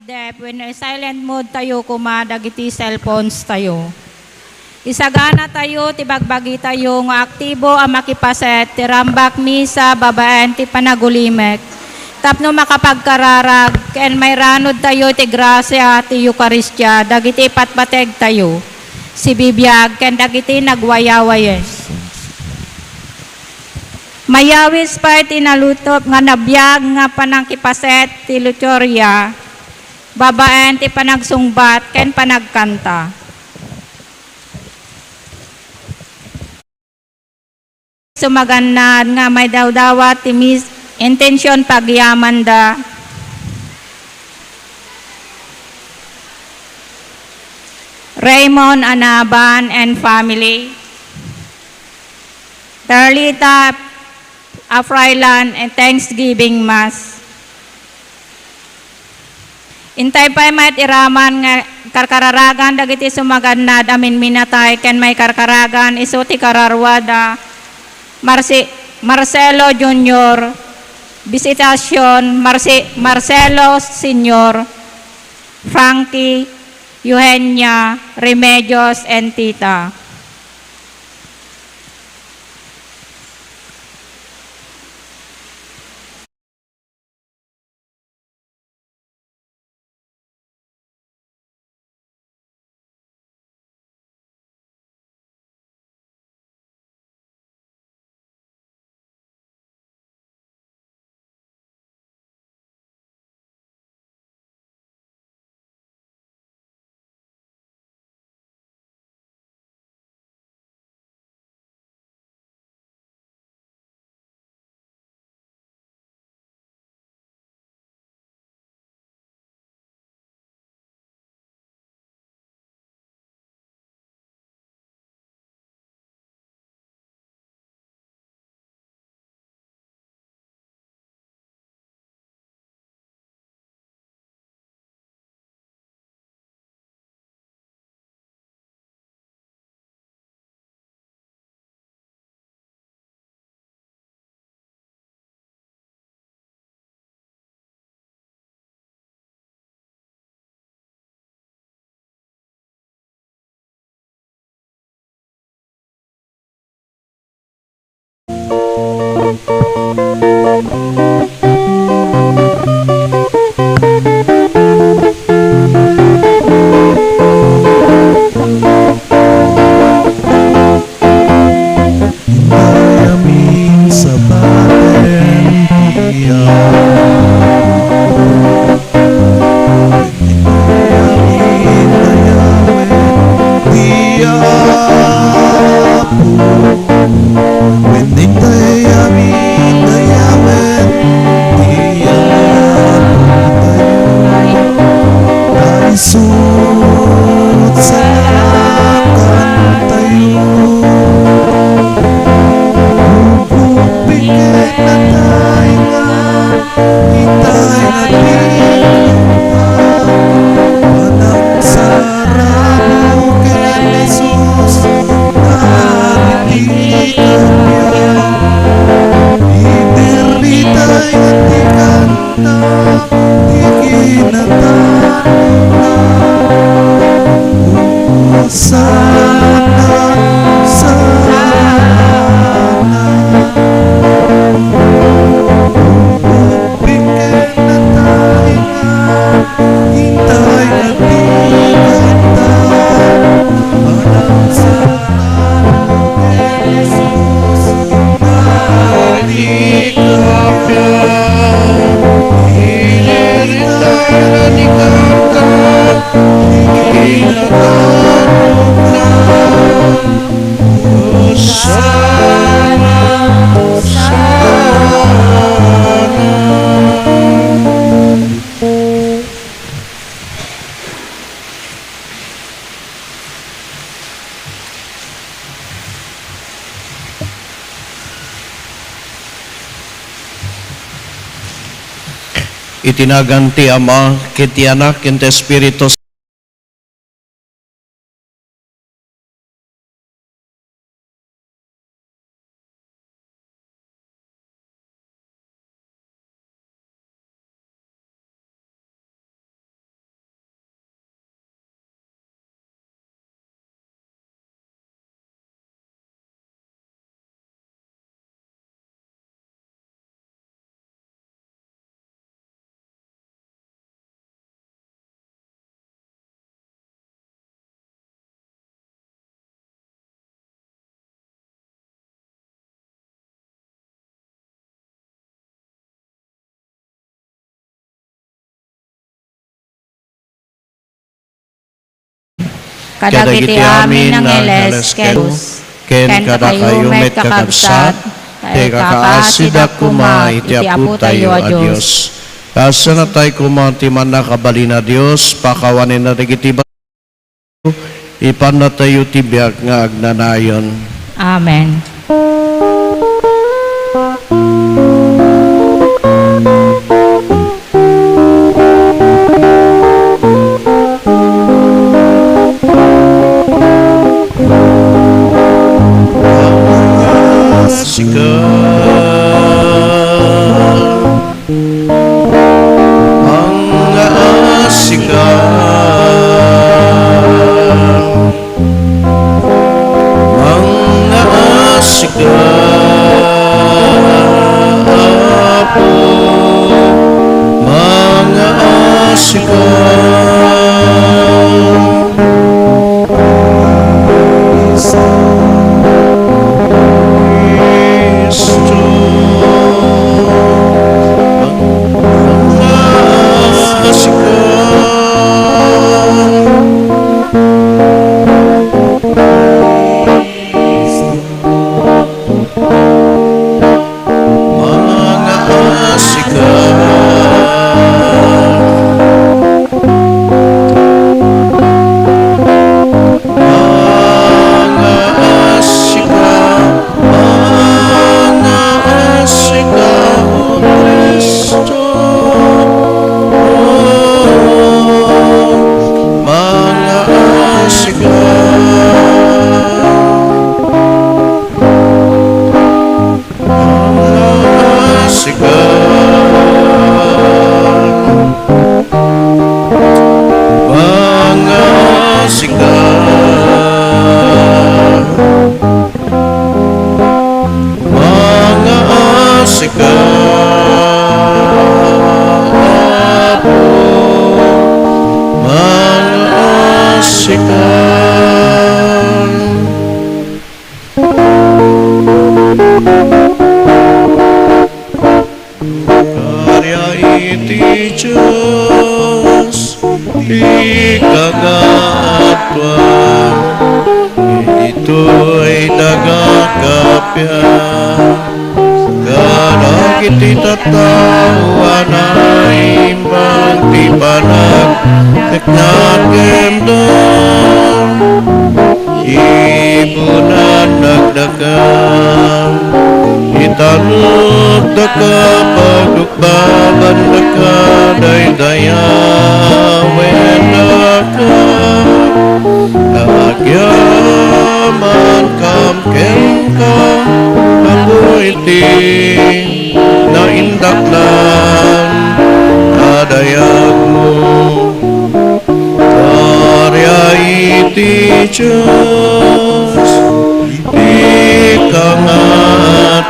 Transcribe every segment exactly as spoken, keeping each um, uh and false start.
Dep wenno i-silent mode tayo koma dagiti cellphones tayo. Isagana tayo ti bagbagi tayo nga aktibo a makipaset ti rambak misa babaen ti panagulimek tapno makapagkararag ken mairanod tayo ti grasia ti Eukaristia dagiti patpateg tayo, sibibiag ken dagiti nagwayawayes. Mayawis pay ti nalutup nga nabiag nga panangkipaset ti liturgia babaen ti panagsungbat ken panagkanta. Sumagannad nga maidawdawat ti mis-, intention pagyamanda. Raymond Anaban and family. Darlita Afrailan and Thanksgiving Mass. Intay pay met iraman nga karkararagan dagiti sumagannad a minminatay ken maikarkaragan isu ti kararuada Marci-, Marcelo Junior, Visitacion, Marci-, Marcelo Senior, Frankie, Eugenia, Remedios, and Tita. Intay amin sabaten ti Apo. Intay amin dayawen ti Apo. Intay amin dayawen ti Apo. Isut' sanakantayo. Ubbing ken nataengan, itay nga di panagsarango ken Jesus, narikikam. Idirbitay nga ti kan- Ti kinataruna. Hosanna, Hosanna. Ubbing ken nataengan, intay nga ti kanta. Panagsarango ken Jesus, narikikam. Iti nagan ti Ama, ken ti Anak, ken ti Espiritu kadagiti amin a nangeles ken, ken kadakayo met, kakabsat, ta ikakaasidak koma iti Apotayo a Dios. Kasanatayo koma ti mannakabalin a Dios, pakawanenna dagiti ba-, ipannatayo ti biag nga agnanayon. Amen. Sika. Mangngaasika, mangngaasika, Apo, mangngaasika. Kristo, mangngaasika. Mangngaasika. Mangngaasika, mangngaasika, O Kristo. Mangngaasika. Mangngaasika. Mangngaasika. Mangngaasika, Apo. Mangngaasika. Karya iti Dios, ti kangatoan, ditoy daga kappia. Kadagiti tattao a naimbag ti panagteknak kenka. Ibunan dagdaka, italek daka, pagdukbaban daka, daydayawen daka, agyamankam kenka, gapu iti naindaklan a dayagmo. Karya iti Dios, ti kangatoan.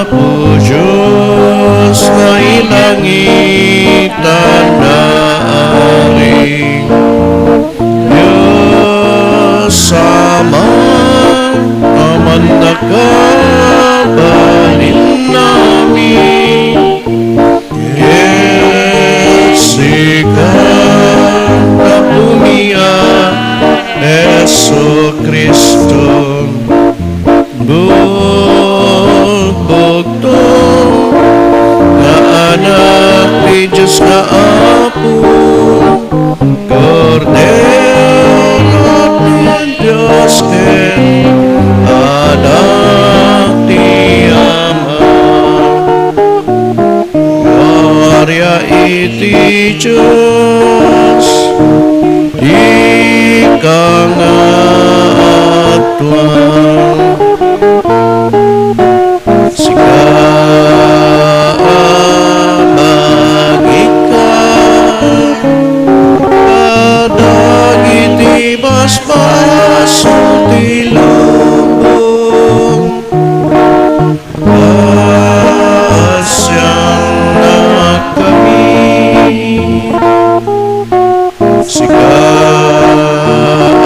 Apo Dios, nailangit a naari. Dios Ama, a mannakabalin amin, ket sika, Apomi a Jesu-Cristo, bugbugtong nga Anak ti Dios nga Apo, Kordero ti Dios ken Anak ti Ama. Karya iti Dios, ti kangatoan. Sika a mangikkan kadagiti basbasol ti lubong, pasiannakami. Sika a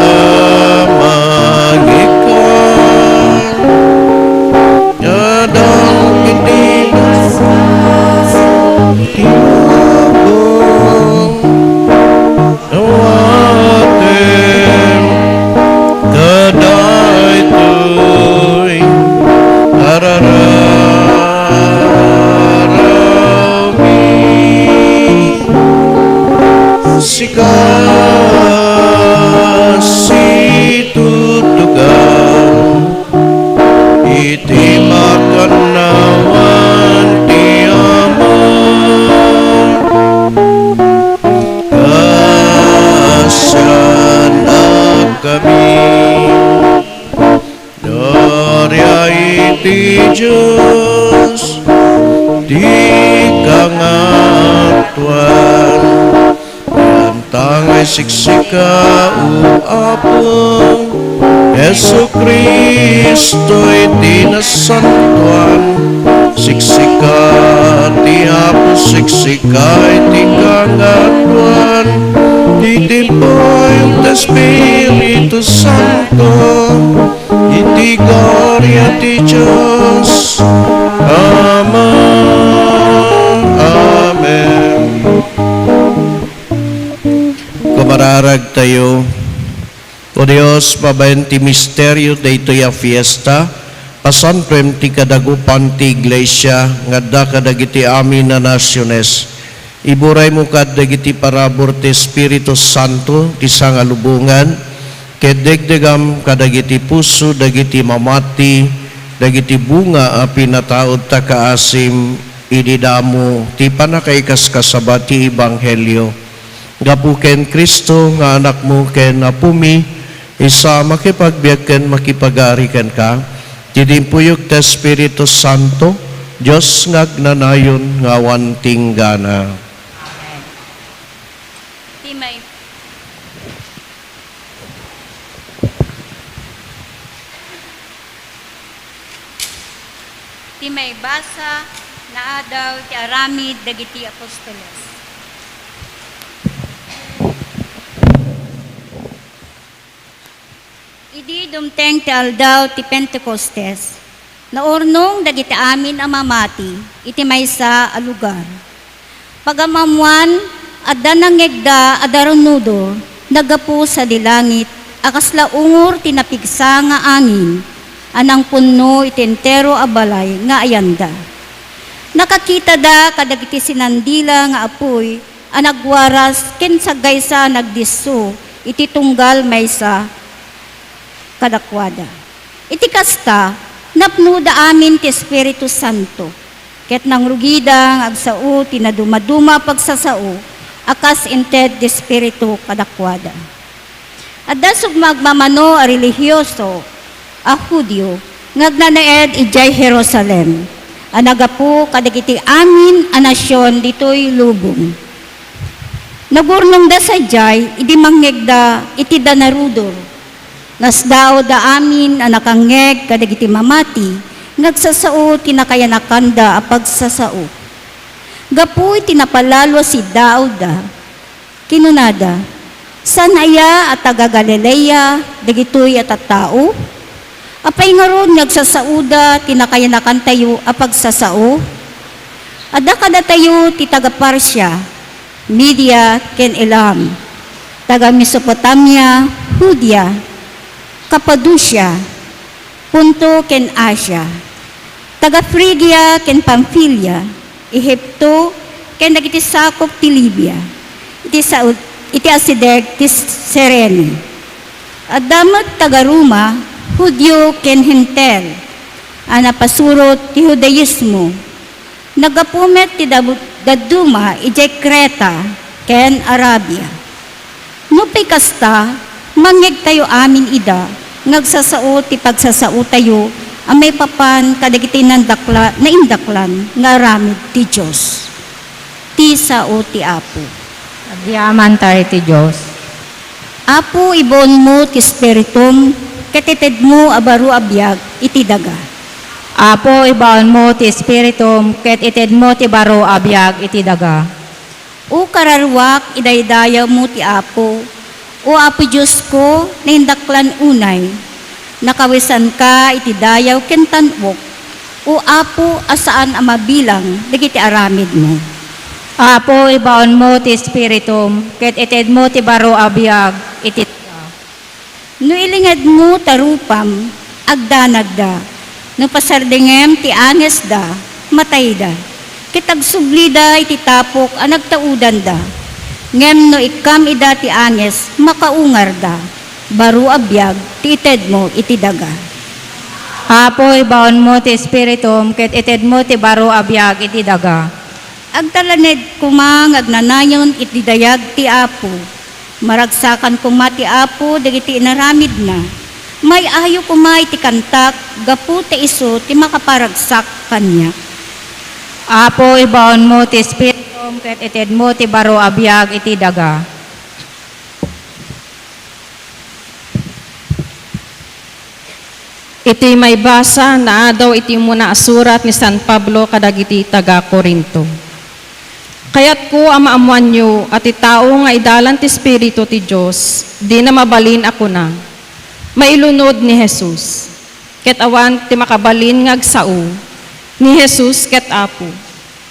Ti makannawan ti Ama, kasaannakami. Gloria iti Dios, ti kangatoan. Yantangay siksika, O Apo, Jesu-Cristo iti nasantoan. Siksika ti Apo, siksika iti kangatoan. Ti timpuyog ti Espiritu Santo, iti gloria ti Dios Ama. Amen. Kumararagtayo. O Dios, babaen ti misterio daytoy a fiesta, pasantoem ti kadagupan ti Iglesia nga adda kadagiti amin a nasiones. Iburaymo kad dagiti parabur ti Espiritu Santo ti sangalubongan, ket degdegam kadagiti puso dagiti mamati, dagiti bunga a pinataud ta kaasim idi damo ti pannakaikaskasaba ti ebanghelio. Gapu ken Cristo nga Anakmo ken Apomi, isu a makipagbiag ken makipagari kenka, ti timpuyog ti Espiritu Santo, Dios nga agnanayon nga awan tinggana. Amen. Ti may Ti maibasa nga Adaw ti aramid dagiti apostoles. Idi dumteng ti aldaw ti Pentecostes, naurnong dagiti amin a mamati iti maysa a lugar. Pagam-ammoan, adda nangngegda a darnudo, naggapu sadi langit a kasla ungor ti napigsa nga angin a nangpunno iti entero a balay nga ayanda. Nakakitada kadagiti sinandila nga apuy a nagwaras ken saggaysa a nagdisso iti tunggal maysa kadakuada. Iti kasta, napnoda amin ti Espiritu Santo, ket nangrugida nga agsao ti nadumaduma a pagsasao a kas inted ti Espiritu kadakuada. Adda sumagmamano a relihioso a Judio nga agnanaed idiay Jerusalem a naggapu kadagiti amin a nasion ditoy lubong. Nagurnongda sadiay idi mangngegda iti danarudor. Nasdaawda amin a nakangngeg kadagiti mamati nga agsasao ti nakayanakanda a pagsasao. Gapu iti napalalo a siddaawda, kinunada, "Saan aya a taga-Galilea dagitoy a tattao? Apay ngarud nga agsasaoda ti nakayanakantayo a pagsasao? Adda kadatayo ti taga-Partia, Media ken Elam, taga-Mesopotamia, Judea, Capadocia, Ponto ken Asia, taga-Frigia ken Pamfilia, Ehipto, ken dagiti sakop ti Libia, iti Saud-, iti asideg ti Cirene. Adda met taga-Roma, Judio ken Hentil, a napasurot ti Judaismo. Naggapu met ti dabu-, dadduma idiay Creta ken Arabia. Nupay kasta, mangngegtayo amin ida nga agsasao ti pagsasaotayo a maipapan kadagiti nandakla-, naindaklan nga aramid ti Dios." Ti sao ti Apo. Agyamankami iti Dios. Apo, ibaonmo ti Espiritum, ket itedmo a baro a biag iti daga. Apo, ibaonmo ti Espiritum, ket itedmo ti baro a biag iti daga. O kararuak, idaydayawmo ti Apo. O Apo Diosko, naindaklan unay, nakawisanka iti dayaw ken tan-ok. O Apo, a saan a mabilang dagiti aramidmo. Apo, ibaonmo ti Espiritum, ket itedmo ti baro a biag iti daga. No ilingedmo ta rupam, agdanagda. No pasardengem ti angesda, matayda. Ket agsublida iti tapok a nagtaudanda. Ngem no ikkam ida ti anges, makaungarda. Baro a biag ti itedmo iti daga. Apo, ibaonmo ti Espiritum ket itedmo ti baro a biag iti daga. Agtalned koma nga agnanayon iti dayag ti Apo. Maragsakan koma ti Apo dagiti inaramidna. May-ayo koma iti kantak gapu ta isu ti makaparagsak kaniak. Apo, ibaonmo ti Espiritum ket itedmo ti baro a biag iti daga. Iti maibasa, naadaw iti umuna a surat ni San Pablo kadagiti taga-Corinto. Kayatko a maammoanyo a ti tao nga idalan ti Espiritu ti Dios, dina mabalin a kuna, "Mailunod ni Jesus." Ket awan ti makabalin nga agsao, ni Jesus ket Apo.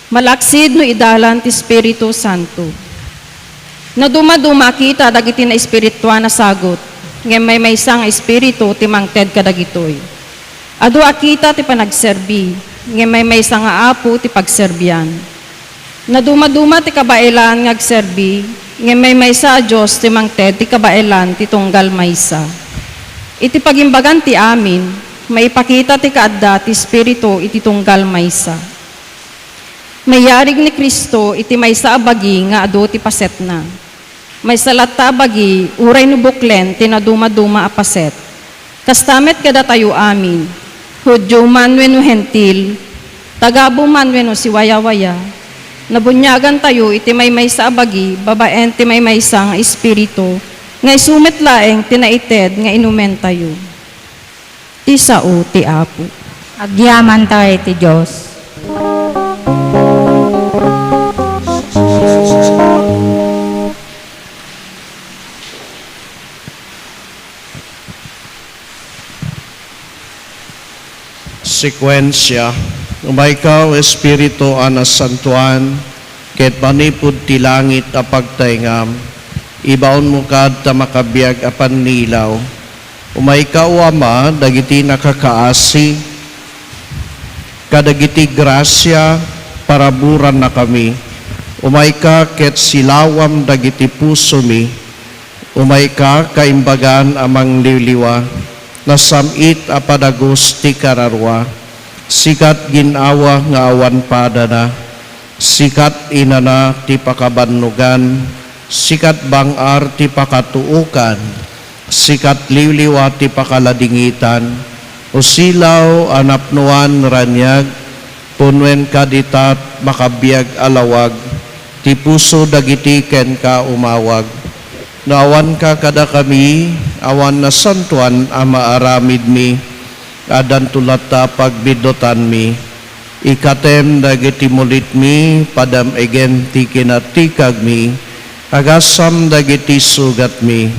Malaksid no idalan ti Espiritu Santo. Nadumaduma a kita dagiti naespirituan a sagut, ngem maymaysa nga Espiritu ti mangted kadagitoy. Adu a kita ti panagserbi, ngem maymaysa nga Apo ti pagserbian. Nadumaduma ti kabaelan nga agserbi, ngem maymaysa a Dios ti mangted ti kabaelan ti tunggal maysa. Iti pagimbagan ti amin, maipakita ti kaadda ti Espiritu iti tunggal maysa. Mayarig ni Cristo iti maysa a bagi nga adu ti pasetna. Maysa latta a bagi, uray no buklen ti nadumaduma a paset. Kasta met kadatayo amin, Judio man wenno Hentil, tagabu man wenno siwayawaya, nabuniagantayo iti maymaysa a bagi babaen ti maymaysa nga Espiritu, nga isu met laeng ti naited nga inumentayo. Ti sao ti Apo. Agyamanta iti Dios. Sekuensia. Umayka, O Espiritu a Nasantoan, ket manipud ti langit a pagtaengam, ibaonmo kad ta makabiag a pannilaw. Umayka, O Ama, dagiti nakakaasi, kadagiti grasia, paraburannakami. Umayka ket silawam dagiti pusomi. Umayka, kaimbagan a mangliwliwa, nasam-it a padagus ti kararua, sikat gin-awa nga awan padana, sikat inana ti pakabannogan, sikat bang-ar ti pakatuokan, sikat liwliwa ti pakaladingitan, usilaw a napnoan raniag, punuen kad ita makabiag a lawag ti puso dagiti kenka umawag. No awanka kadakami, awan nasantoan a maaramidmi, addanto latta pagbiddutanmi. Ikatem dagiti mulitmi, padam-egen ti kinatikagmi, agasam dagiti sugatmi,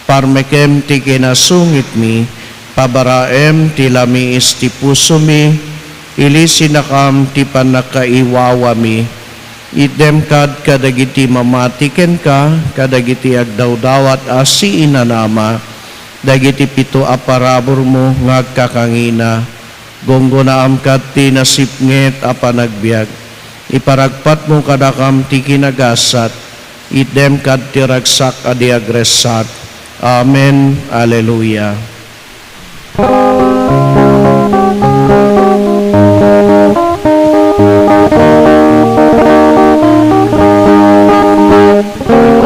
parmekem ti kinasungitmi, pabaraem ti lamiis ti pusomi, ilisinakam ti pannakaiwawami. Itdem kad kadagiti mamati kenka, kadagiti agdawdawat a siinanama, dagiti pito a paraburmo nga agkakangina, gunggonaam kad ti nasipnget a panagbiag. Iparagpatmo kadakam ti kinagasat, itdem kad ti ragsak a di agressat. Amen. Alleluia.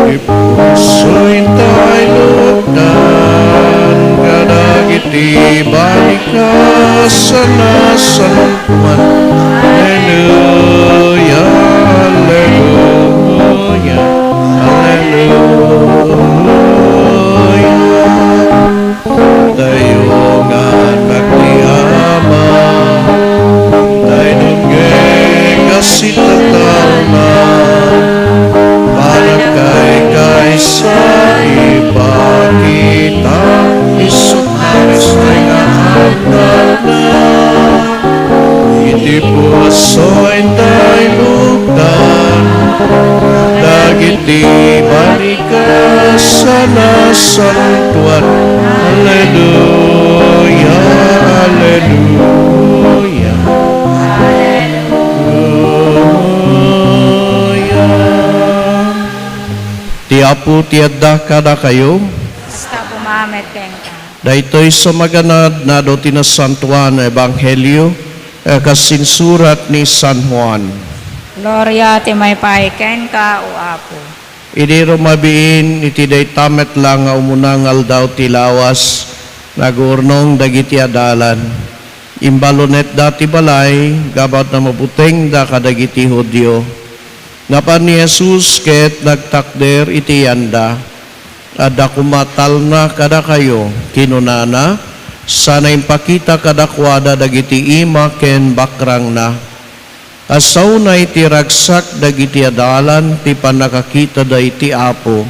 Ipusoy tay lukdan kadagiti balikas a nasantoan. Alleluia, alleluia, alleluia. Tayo nga anak ti Ama, tay dungge kas ita taona, panagkaykaysa, ibakita, isu nga anak. Iti pusoy tay lukdan, dagiti balikas a nasantoan. Alleluia, alleluia, alleluia. Ti Apo ti adda kadakayo. Kasta koma met kenka. Daytoy sa maganad, naadu ti Nasantoan nga Ebanghelio, eh, kas insurat ni San Juan. Gloria ti maypay kenka, O Apo. Idi rumabiin, iti dayta met la nga umuna nga aldaw ti lawas, nagurnong dagiti adalan. Imbalunetda ti balay, gapu ta mabutengda kadagiti Judio. Napan ni Jesus ket nagtakder iti yanda. "Adda koma talna kadakayo," kinunana, sana impakita kadakuada dagiti ima ken bakrangna. Asaona iti ragsak dagiti adalan ti pannakakitada iti Apo.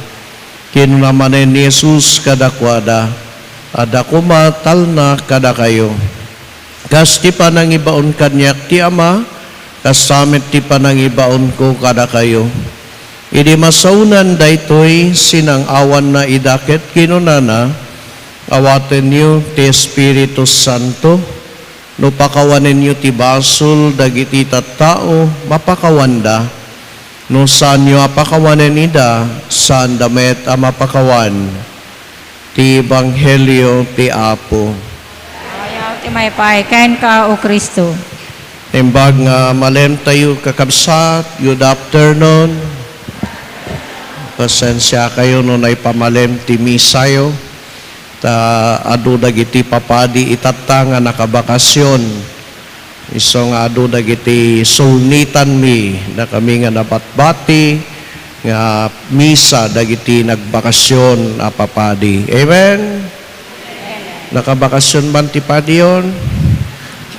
Kinuna manen ni Jesus kadakuada, "Adda koma talna kadakayo. Kas ti panangibaon kaniak ti Ama, kasta met ti panangibaonko kadakayo." Idi masaonan daytoy, sinang-awanna ida ket kinunana, "Awatenyo ti Espiritu Santo. No pakawanenyo ti basol dagiti tattao, mapakawanda. No saanyo a pakawanen ida, saanda met a mapakawan." Ti Ebanghelio ti Apo. Ayaw ti maypay kenka, O Cristo. Imbag nga malemtayo, kakabsat, good afternoon. Pasensiakayo no naipamalem ti misayo. Ta adu dagiti papadi itatta nga nakabakasyon. Isu nga adu dagiti sulnitanmi, dakami nga nabatbati nga misa dagiti nagbakasyon a papadi. Amen? Nakabakasyon man ti padiyon?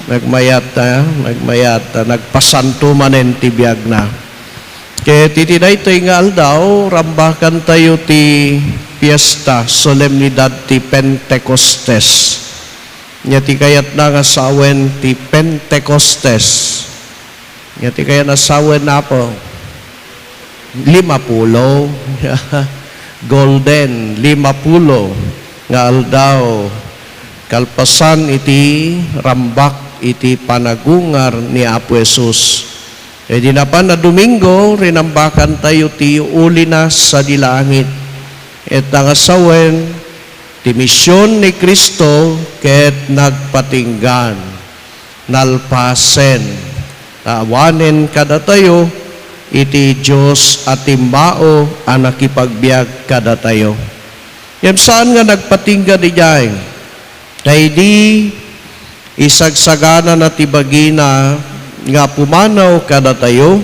Nagmayat, ah, nagmayat, ah, nagpasanto manen ti biagna. Ket iti daytoy nga aldaw, rambakantayo ti fiesta, solemnidad ti Pentecostes. Ania ti kayatna nga sawen ti Pentecostes? Ania ti kayatna sawen, Apo? Limapulo. Golden, limapulo nga aldaw. Kalpasan iti rambak iti panagungar ni Apo Jesus. Idi napan a Domingo, rinambakantayo ti ulina sadi langit. Ita nga sawen, ti mision ni Cristo ket nagpatinggan, nalpasen, awanen kadatayo iti Dios a timmao a nakipagbiag kadatayo. Ngem saan nga nagpatingga idiay, ta idi isagsaganana ti bagina nga pumanaw kadatayo,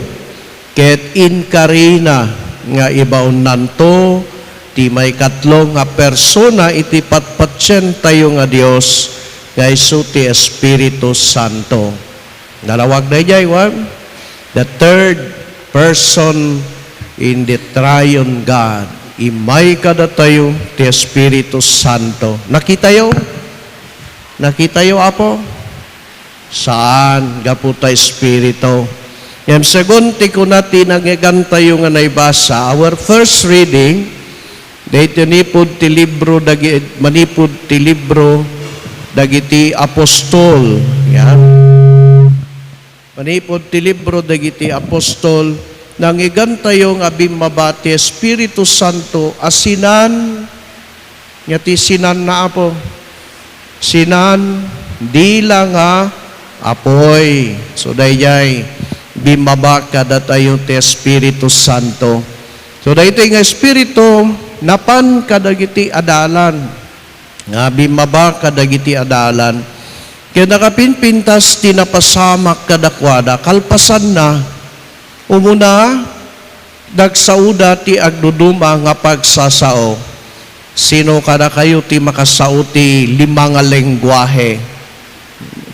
ket inkarina nga ibaonnanto ti maikatlo nga persona iti patpatientayo nga Dios, nga isu ti Espiritu Santo. Nalawag daydiay, wen? The third person in the triune God. Immay kadatayo ti Espiritu Santo. Nakitayo? Nakitayo, Apo? Saan, gapu ta Espiritu. Ngem segun ti kuna ti nangigantayo nga naibasa, our first reading, daytoy manipud ti libro dagi-, manipud ti libro dagiti apostol. Yan. Manipud ti libro dagiti apostol, nangigantayo nga bimmaba ti Espiritu Santo a sinan, nga ti sinanna, Apo. Sinan, dila nga apuy. So, daydiay, bimmaba kadatayo ti Espiritu Santo. So, daytoy nga Espiritu, napan kadagiti adalan. Nga bimmaba kadagiti adalan. Ket nakapinpintas ti napasamak kadakuada. Kalpasanna, umuna, dagsaoda ti agduduma nga pagsasao. Sino kadakayo ti makasao ti lima nga lengguahe?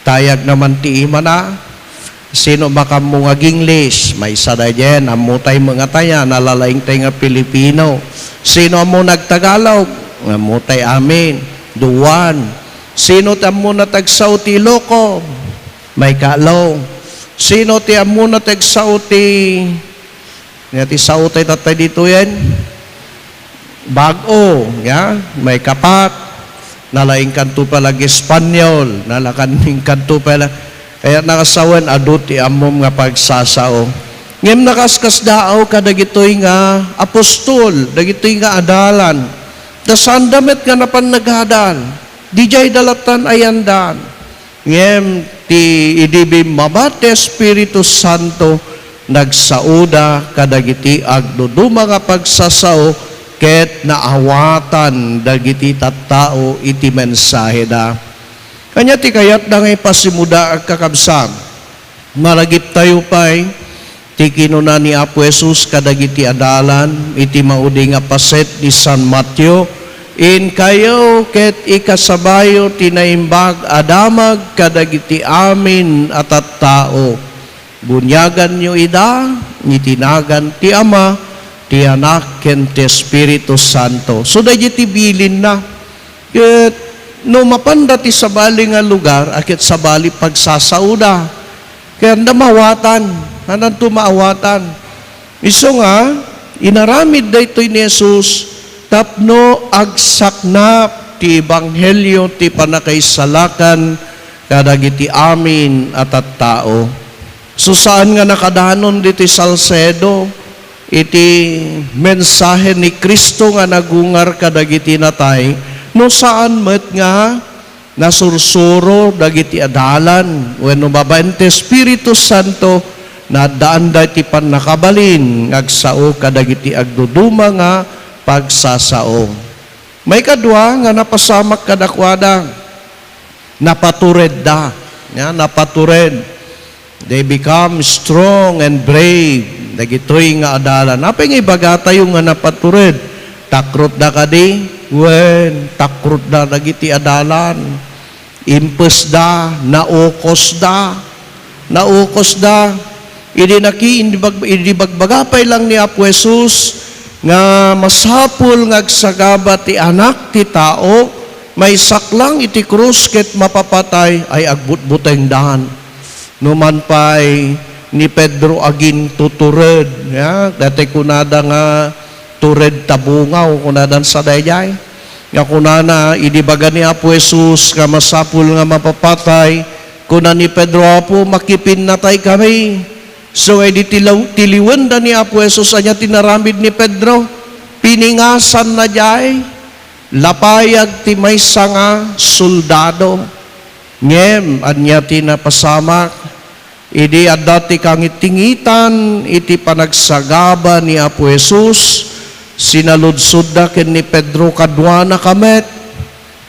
Tayag naman ti imana. Sino makaammo nga English? Maysa daydiay, ammotay met nga taya, nalalaingtay nga Filipino. Sino ammo nga Tagalog? Ammotay amin. Duan. Sino ti ammona ti agsao ti Iloko? Maikatlo. Sino ti ammona ti agsao ti Nia ti sao tayo tattay ditoyen? Bag-o, ya, maikapat. Nalaingkanto pay la ag-Espanyol, nalaingkanto pay la, kayatna nga sawen, adu ti ammom nga pagsasao. Ngem nakaskasdaaw kadagitoy nga apostol, dagitoy nga adalan. Ta saanda met nga napan nagadal. Didiay da latan ayandan. Ngem ti idi bimmabat ti Espiritu Santo, nagsaoda kadagiti agduduma nga pagsasao ket naawatan dagiti tattao iti mensaheda. Ania ti kayatda nga ipasimuda, kakabsat? Malagiptayo pay ti kinuna ni Apo Jesus kadagiti adalan iti maudi nga paset ni San Mateo, "Inkayo ket ikasabayo ti Naimbag a Damag kadagiti amin a tattao. Buniaganyo ida iti nagan ti Ama, ti Anak, ken ti Espiritu Santo." So, daydi ti bilinna. Ket no mapanda ti sabali nga lugar, a ket sabali pagsasaoda. Kayatda maawatan, hananto maawatan. Isu nga, inaramid daytoy ni Jesus tapno agsaknap ti ebanghelio ti pannakaisalakan kadagiti amin a tattao. So, saan nga nakadanon ditoy Salcedo iti mensahe ni Cristo nga nagungar kadagiti natay, no saan met nga nasursuro dagiti adalan wenno babaen ti Espiritu Santo, naaddaanda iti pannakabalin nga agsao kadagiti agduduma nga pagsasao. Maikadua nga napasamak kadakuada, napaturedda. Ya, napatured. They become strong and brave. Dagitoy nga adalan. Apay nga ibagatayo nga napatured? Takrotda kadi? Wen, takrotda dagiti adalan. Impesda, naukosda. Naukosda. Idi naki-, idi bag-, idi bagbaga pay lang ni Apo Jesus nga masapul nga agsagaba ti Anak ti Tao, maisaklang iti krus ket mapapatay, ay agbutbutengdan. Numan pay ni Pedro agintutured, ya, dati kunada nga tured ta bungaw, kunadan sa daydiay. Nga kunana, idi baga ni Apo Jesus nga masapul nga mapapatay, kuna ni Pedro, "Apo, makipinnatay kami." So, idi tilaw-, tiliwenda ni Apo Jesus, ania ti naramid ni Pedro? Piningasanna diay lapayag ti maysa nga soldado. Ngem ania ti napasamak? Idi adda ti kangitngitan iti panagsagaba ni Apo Jesus, sinaludsodda ken ni Pedro, "Kaduanaka met?"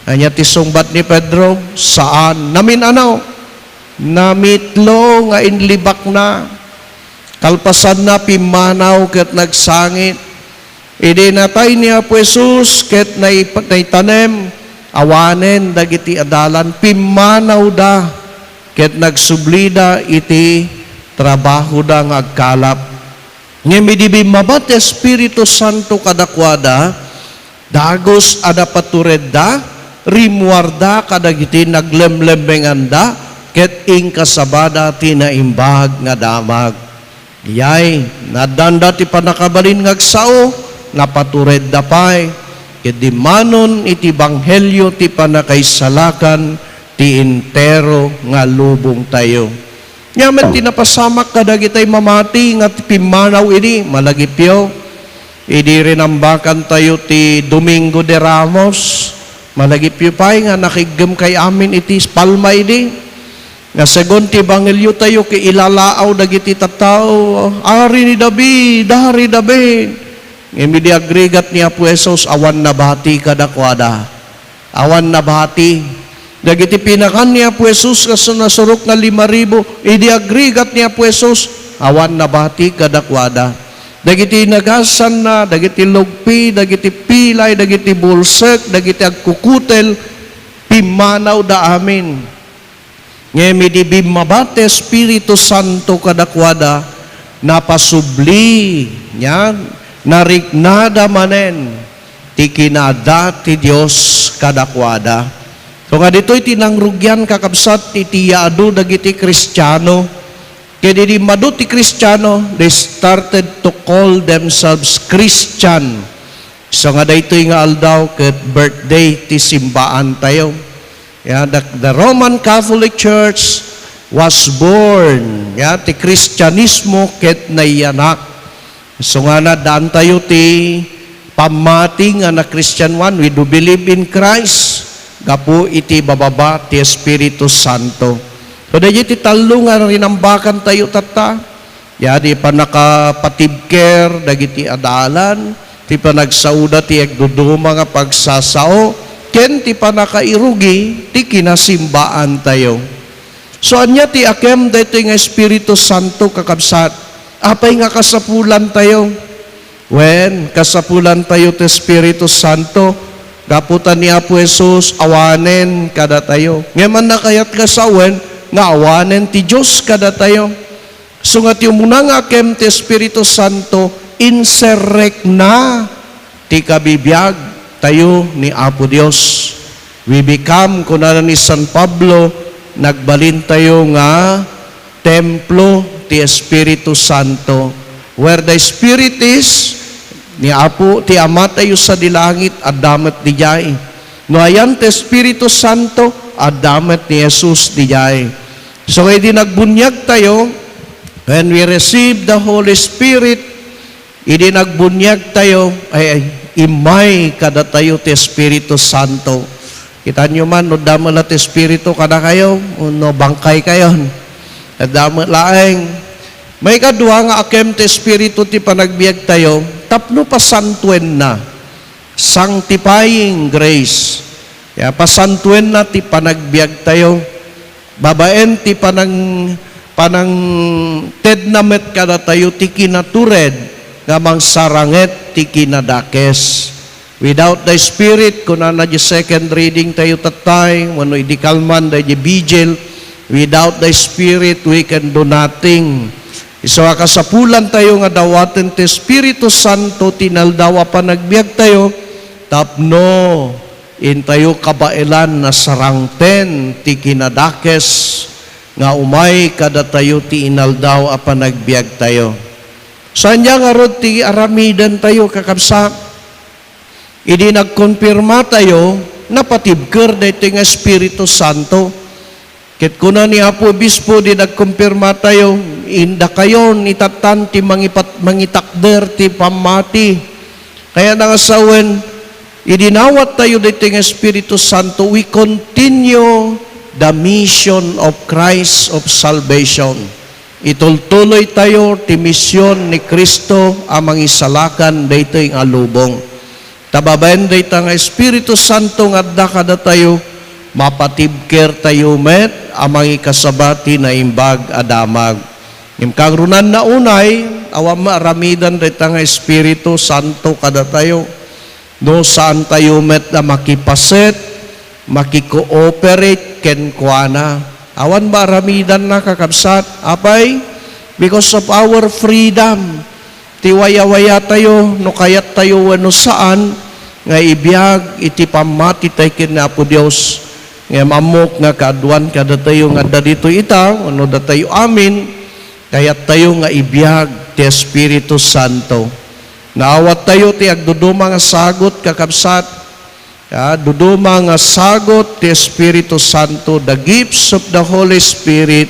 Ania ti sungbat ni Pedro? "Saan." Namin-anaw. Namitlo nga inlibakna. Kalpasanna, pimmanaw ket nagsangit. Idi natay ni Apo Jesus ket nai-, naitanem, awanen dagiti adalan, pimmanawda ket nagsublida iti trabahoda nga agkalap. Ngem idi bimmabat ti Espiritu Santo kadakuada, dagus a napaturedda, rimmuarda kadagiti naglemlemmenganda, ket inkasabada ti Naimbag nga Damag. Iyay, naaddaanda ti pannakabalin nga agsao, napaturedda pay, ket dimmanon iti ebanghelio ti pannakaisalakan ti entero nga lubongtayo. Nia met ti napasamak kadagitay mamati nga pimmanaw idi, malagipyo, idi rinambakantayo ti Domingo de Ramos, malagipyo pay nga nakiggemkay amin iti Palma idi. Nga segun ti ebangheliotayo ket ilalaaw dagiti tattao, "Ari ni David, Ari David." Ngem idi agrigat ni Apo Jesus, awan nabati kadakuada. Awan nabati. Dagiti pinakan ni Apo Jesus nga nasurok nga lima ribu, idi agrigat ni Apo Jesus, awan nabati kadakuada. Dagiti nagasanna, dagiti lugpi, dagiti pilay, dagiti bulsek, dagiti agkukutel, pimmanawda amin. Ngem idi bimmabat ti Espiritu Santo kadakuada, napasubli, nia, nariknada manen ti kinaadda ti Dios kadakuada. So nga ditoy ti nangrugian, kakabsat, iti yaadu dagiti Kristiano. Ket idi immadu ti Kristiano, they started to call themselves Christian. So nga daytoy nga aldaw ket birthday ti simbaantayo. Ya, the, the Roman Catholic Church was born. Ya, ti Kristianismo ket nayanak. So nga naddaantayo ti pammati nga na-Christian one, we do believe in Christ. gapu iti bababa ti Espiritu Santo. So, daydi ti tallo nga rinambakantayo tatta. Ya, di pannakapatibker dagiti adalan, ti panagsaoda ti agduduma nga pagsasao, ken ti pannakairugi ti kinasimbaantayo. So, ania ti akem daytoy nga Espiritu Santo, kakabsat? Apay nga kasapulantayo? Wen, kasapulantayo ti Espiritu Santo, gapu ta ni Apo Jesus awanen kadatayo. Ngem adda kayat nga sawen nga awanen ti Dios kadatayo. So nga ti umuna nga akem ti Espiritu Santo, inserrekna ti kabibiag tayo ni Apo Dios. We become, kunana ni San Pablo, nagbalintayo nga templo ti Espiritu Santo. Where the Spirit is, ni Apo, ti Ama tayo sadi langit, adda met didiay. No ayan ti Espiritu Santo, adda met ni Jesus didiay. So, idi nagbuniag tayo, when we receive the Holy Spirit, idi nagbuniag tayo, ay, ay, immay kadatayo ti Espiritu Santo. Kitanyo man, no adda met la ti Espiritu kadakayo, no bangkay kayon. Adda met laeng. Maikadua nga akem ti Espiritu ti panagbiag tayo, tapno pasantuenna. Sanctifying grace. Ya, pasantuenna ti panagbiag tayo. Babaen ti panang-, panangtedna met kadatayo ti kinatured nga mangsaranget ti kinadakes. Without the Spirit, kunana di second reading tayo tattay, wenno idi kalman daydi vigil, without the Spirit, we can do nothing. Isu a kasapulan tayo nga dawaten ti Espiritu Santo ti inaldaw a panagbiag tayo, tapno intayo kabaelan a sarangten ti kinadakes nga umay kadatayo ti inaldaw a panagbiag tayo. Saan dia ngarud ti aramiden tayo, kakabsat? Idi nagkonfirma tayo, napatibker daytoy nga Espiritu Santo. Ket kuna ni Apo Obispo, di nagkonfirma tayo, indakayon itattan ti mangipat-, mangitakder ti pammati. Kayat nga sawen, idi nawat tayo daytoy nga Espiritu Santo, we continue the mission of Christ of salvation. Itultuloy tayo ti mision ni Cristo a mangisalakan daytoy nga lubong. Ta babaen dayta nga Espiritu Santo nga adda kadatayo, mapatibker tayo met a mangikasaba ti naimbag a damag. Ngem kangrunanna unay, awan maaramiden dayta nga Espiritu Santo kadatayo, no saan tayo met a makipaset, makikooperate kenkuana. Awan maaramidanna, kakabsat. Apay? Because of our freedom. Ti wayawaya tayo, no kayat tayo wenno saan, nga ibiag iti pammati tayo ken Apo Dios. Ngem ammok nga kaaduan kadatayo nga adda ditoy ita, wenno datayo amin, kayat tayo nga ibiag ti Espiritu Santo. Naawat tayo ti agduduma nga sagut, kakabsat. Ah, duduma nga sagut ti Espiritu Santo, the gifts of the Holy Spirit,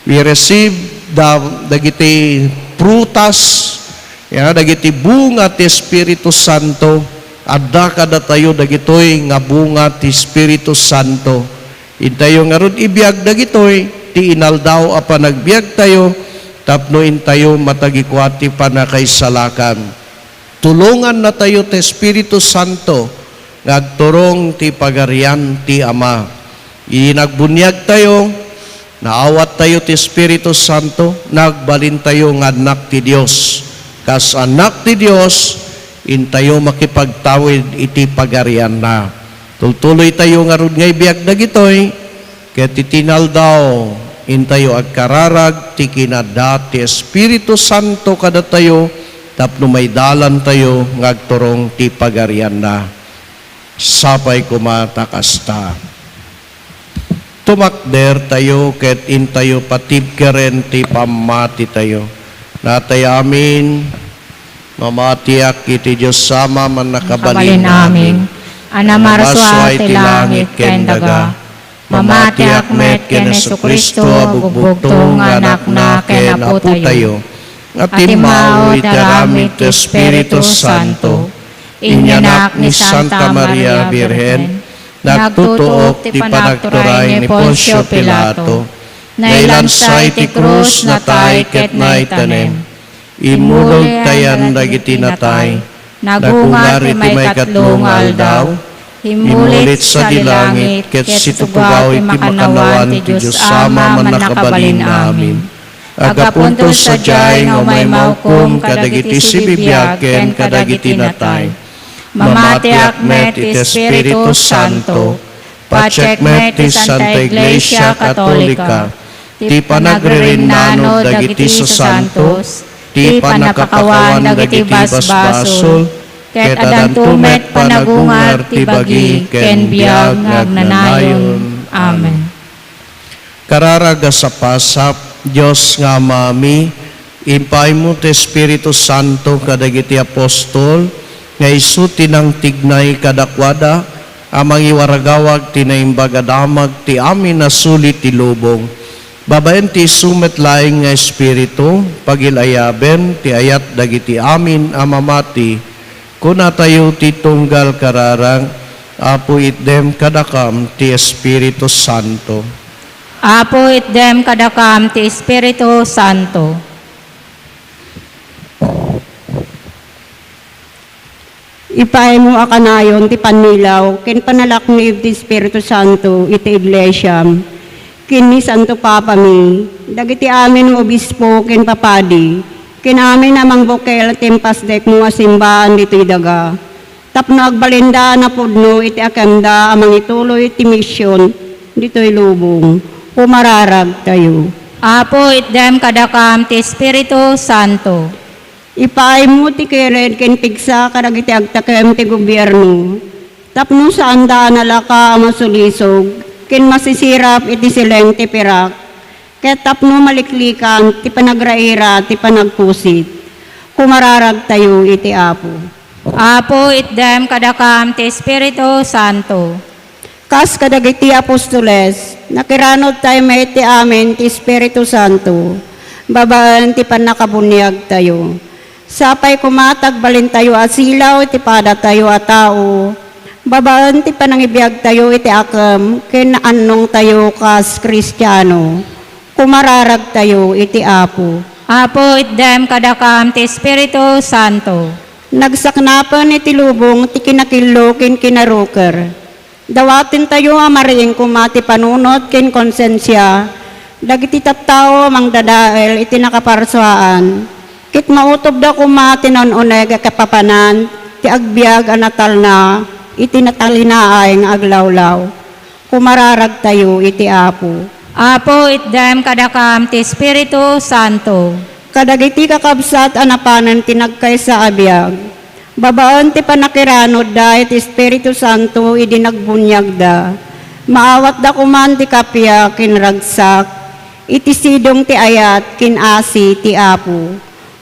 we receive the, dagiti prutas, ya, dagiti bunga ti Espiritu Santo, adda kadatayo dagitoy nga bunga ti Espiritu Santo. Intayo ngarud ibiag dagitoy ti inaldaw a panagbiag tayo tapno intayo matagikua ti pannakaisalakan. Tulonganna tayo ti Espiritu Santo nga agturong ti Pagarian ti Ama. Idi nagbuniag tayo, naawat tayo ti Espiritu Santo, nagbalin tayo nga annak ti Dios. Kas annak ti Dios, intayo makipagtawid iti Pagarianna. Tultuloy tayo ngarud nga ibiag dagitoy, ket iti inaldaw, intayo agkararag ti kinadda ti Espiritu Santo kadatayo tapno maidalan tayo nga agturong ti Pagarianna. Sapay koma ta kasta. Tumakder tayo ket intayo patibkeren ti pammati tayo. Natay amin, mamatiak iti Dios Ama, mannakabalin amin. A namarsua iti langit ken daga. Mamatiak met ken Jesu-Cristo a bugbugtong nga Anakna ken Apotayo, a timmao iti aramid ti Espiritu Santo, inyanak ni Santa Maria Birhen, Nagtutuok ti panagturay ni Poncio Pilato. Nailansa iti krus, natay ket naitanem. Immulog ta yan dagiti natay. Nagungar iti maikatlo nga aldaw. Immulit sadi langit ket situgaw iti makannawan ti Dios Ama a Mannakabalin-amin. Aggapunto sadiay nga umay maukom kadagiti sibibiag ken kadagiti natay. Mamatiak met iti Espiritu Santo. Patiek met ti Santa Iglesia Katolika, ti panagrirennano dagiti sasantos, ti pannakakawan dagiti basbasol, ket adanto met panagungar ti bagi ken biag nga agnanayon. Amen. Kararag a sapasap, Dios nga Amami, impaaymo ti Espiritu Santo kadagiti apostol nga isu ti nangtignay kadakuada a mangiwaragawag ti Naimbag a Damag ti amin a suli ti lubong. Babaen ti isu met laeng nga Espiritu, pagil-ayaben ti ayat dagiti amin a mamati. Kunatayo ti tunggal kararag, Apo, itdem kadakam ti Espiritu Santo. Apo, itdem kadakam ti Espiritu Santo. Ipaaymo a kanayon ti pannilaw ken panalaknib ti Espiritu Santo iti Iglesiam, ken ni Santo Papami, dagiti amin nga obispo ken papadi, ken amin a mangbukel ti impasdekmo a simbaan ditoy daga. Tapno agbalinda a napudno iti akemda a mangituloy ti mision ditoy lubong, pumararagtayo. Apo, itdem kadakam ti Espiritu Santo. Ipaaymo ti kired ken pigsa kadagiti agtakem ti gobierno, tapno saanda a nalaka a masulisog ken masisirap iti sileng ti pirak, ket tapno maliklikan ti panagraira ti panagpusit. Pumararagtayo iti Apo. Apo, itdem kadakam ti Espiritu Santo. Kas kadagiti apostoles, nakiranudtayo met iti amin ti Espiritu Santo, babaen ti pannakabuniagtayo. Sapay koma ta agbalintayo a silaw iti padatayo a tao, babaen ti panangibiagtayo iti akem ken annongtayo kas Kristiano. Pumararagtayo iti Apo. Apo, itdem kadakam ti Espiritu Santo. Nagsaknapen iti lubong ti kinakillo ken kinaruker. Dawatentayo a mariing koma ti panunot ken konsensia dagiti tattao a mangdadael iti nakaparsuaan, ket mautobda koma ti naun-uneg a kapapanan ti agbiag a natalna iti natalinaay nga aglawlaw. Pumararagtayo iti Apo. Apo, itdem kadakam ti Espiritu Santo. Kadagiti kakabsat a napanen ti nagkaysa a biag, babaen ti pannakiranudda iti Espiritu Santo idi nagbuniagda, maawatda koman ti kappia ken ragsak iti sidong ti ayat ken asi ti Apo.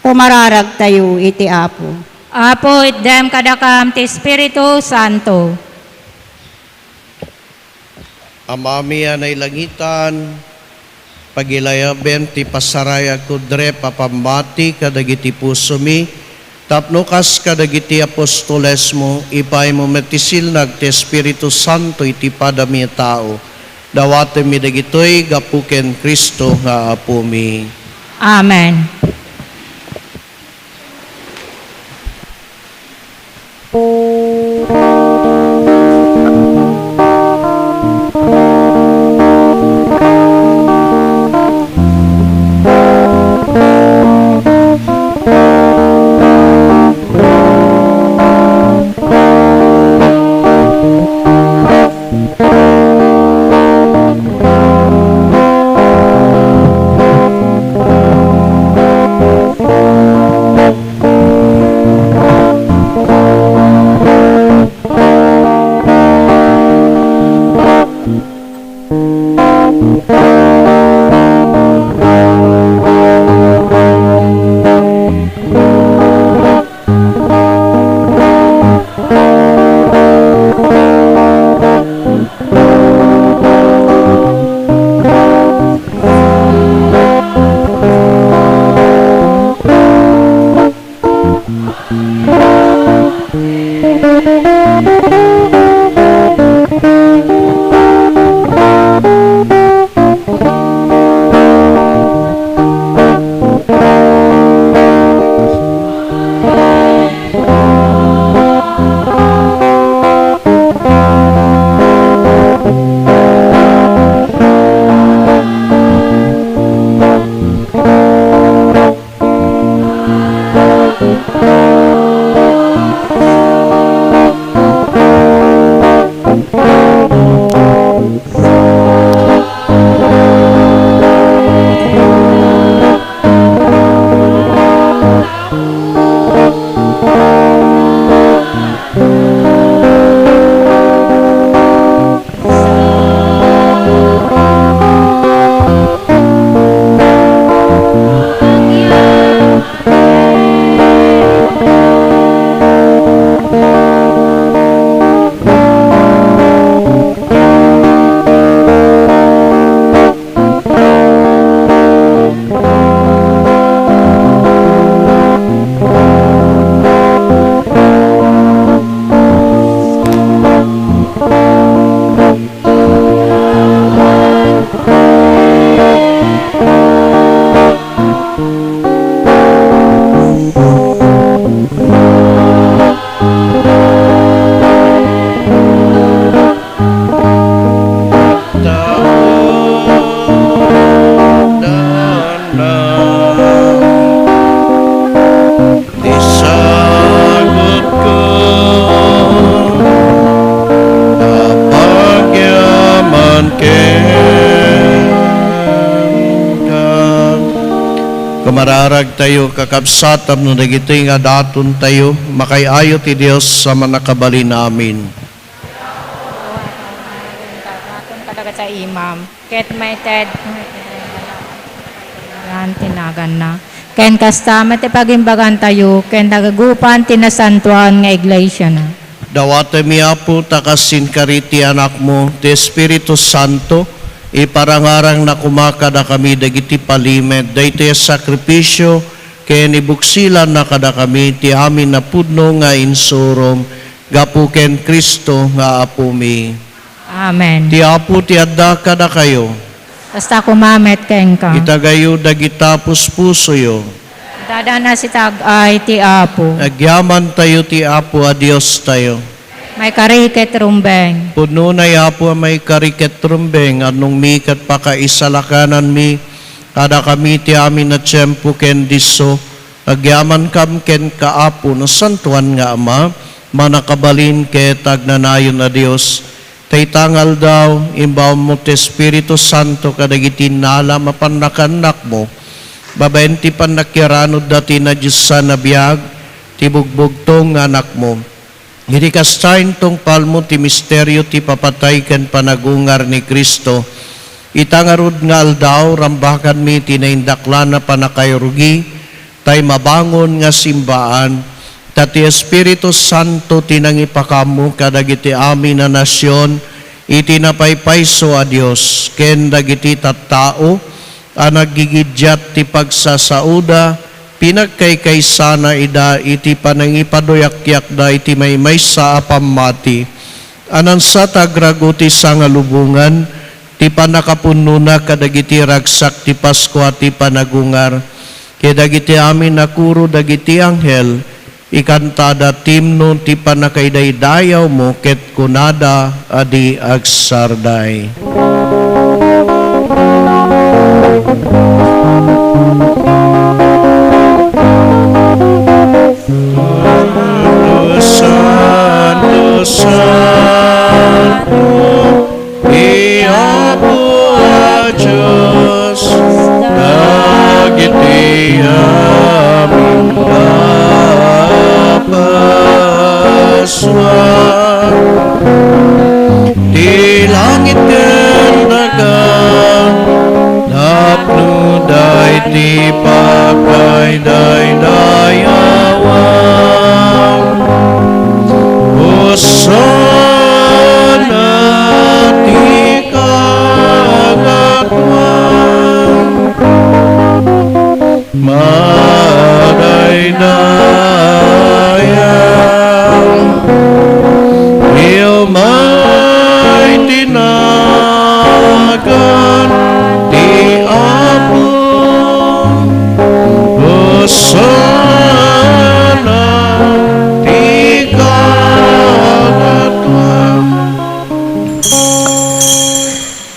Pumararagtayo iti Apo. Apo, itdem kadakam ti Espiritu Santo. Amami a nailangitan, pagilayaben ti pasarayag kudrep a pammati kadagiti pusomi, tapno kas kadagiti apostolesmo, ipaaymo met ti silnag ti Espiritu Santo iti padami a tao. Dawatemmi dagitoy gapu ken Cristo nga Apomi. Amen. Kumararagtayo, kakabsat, tapno dagitoy nga datontayo, makaay-ayo ti Dios a Mannakabalin. Amin. Daton kadagiti imam, ket maited ti naganna. Ken kasta met ti pagimbagantayo ken nagagupan ti nasantoan nga iglesiana. Dawatemi, Apo, ta kas inkari ti Anakmo, ti Espiritu Santo, iparangarangna koma kadakami dagiti palimed, daytoy a sakrifisio, ken ibuksilanna kadakami ti amin a pudno nga insurom, gapu ken Cristo nga Apomi. Amen. Ti Apo ti adda kadakayo. Kasta koma met kenka. Itagayo dagita puspusoyo. Adda dagiti tag-ay ti Apo. Agyamantayo ti Apo a Diostayo. Maikari ket rumbeng. Pudnona, Apo, a maikari ket rumbeng, annongmi ket pakaisalakananmi kadakami ti amin a tiempo ken disso. Agyamankam kenka, Apo, Nasantoan nga Ama, Mannakabalin ket Agnanayon a Dios. Ta ita nga aldaw, imbawammo ti Espiritu Santo kadagiti nalam a pannakaannakmo, babaen ti pannakiaranudda ti nadiosan a biag, ti bugbugtong nga Anakmo. Iti kasta, intungpalmo ti misterio ti papatay ken panagungar ni Cristo. Ita ngarud nga aldaw, rambakanmi ti naindaklan a pannakarugi, tay mabangon nga simbaan, ta ti Espiritu Santo ti nangipakammo kadagiti amin a nasion iti napaypayso a Dios, ken dagiti tattao a naggigiddiat ti pagsasaoda, pinagkaykaysana ida iti panangipaduyakyakda iti maymaysa a pammati. Anansa ta agrago ti sangalubongan ti pannakapunona kadagiti ragsak ti Paskua ti panagungar, ket dagiti amin a koro dagiti anghel, ikantada ti imno ti pannakaidaydayawmo ket kunada a di agsarday. Santo, santo, santo, ti Apo a Dios, dagiti amin a Pasua. Ti langit ken daga, tapno daydi pakaidaydayawan. Hosanna ti kagatoan. Madaydayang, umay ti nagan ti Apo. Hosanna ti kagatoan.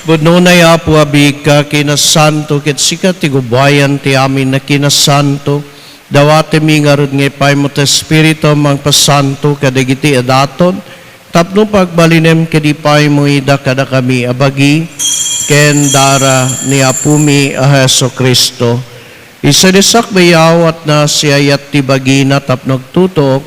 Pudnona, Apo, a biigka, kinasanto, ket sika ti gubayan ti amin a kinasanto. Dawatemi ngarud nga ipaymo ti Espiritu a mangpasanto kadagiti a daton, tapno pagbalinem ket ipaymo ida kadakami a bagi ken dara ni Apomi a Jesu-Cristo. Isu ti sakbayawatna, siayat ti bagina tapno agtutuok,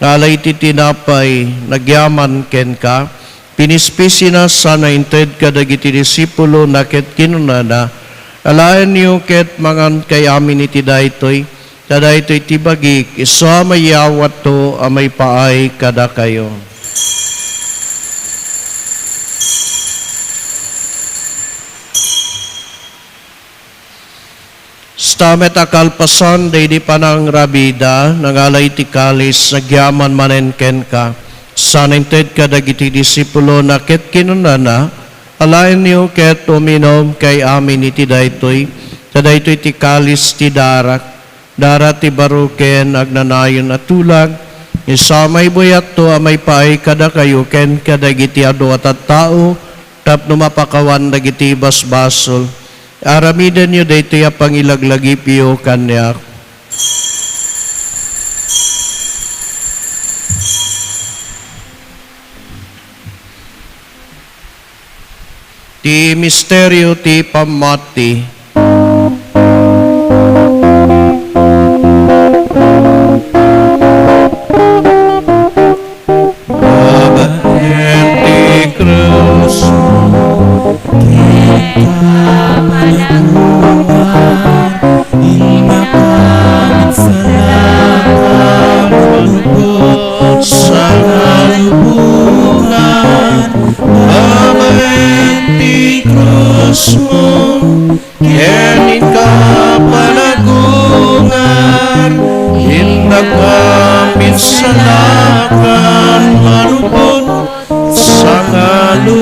nga ala iti tinapay nagyaman kenka, pinispisina sana inted kadagiti disipulona ket kinunana, "Alaenyo ket mangankay amin iti daytoy, ta daytoy ti bagik, isu a mayawatto a maipaay kadakayo." Kasta met a kalpasan daydi panangrabida, nangala iti kalis, nagyaman manen kenka, sana inted kadagiti disipulona ket kinunana, "Alaenyo ket uminumkay amin iti daytoy, ta daytoy ti kalis ti darak, dara ti baro ken agnanayon a tulag, isu a maibuyatto a maipaay kadakayo ken kadagiti adu a tattao, tapno mapakawan dagiti basbasol." Aramidenyo daytoy a pangilaglagipyo kaniak. Ti misterio ti pammati. Kenka panagungar, innaka salaka malupot sa kalubongan, babaen ti krusmo, ken innaka panagungar, innaka pinsalakan malupot sa kalubongan.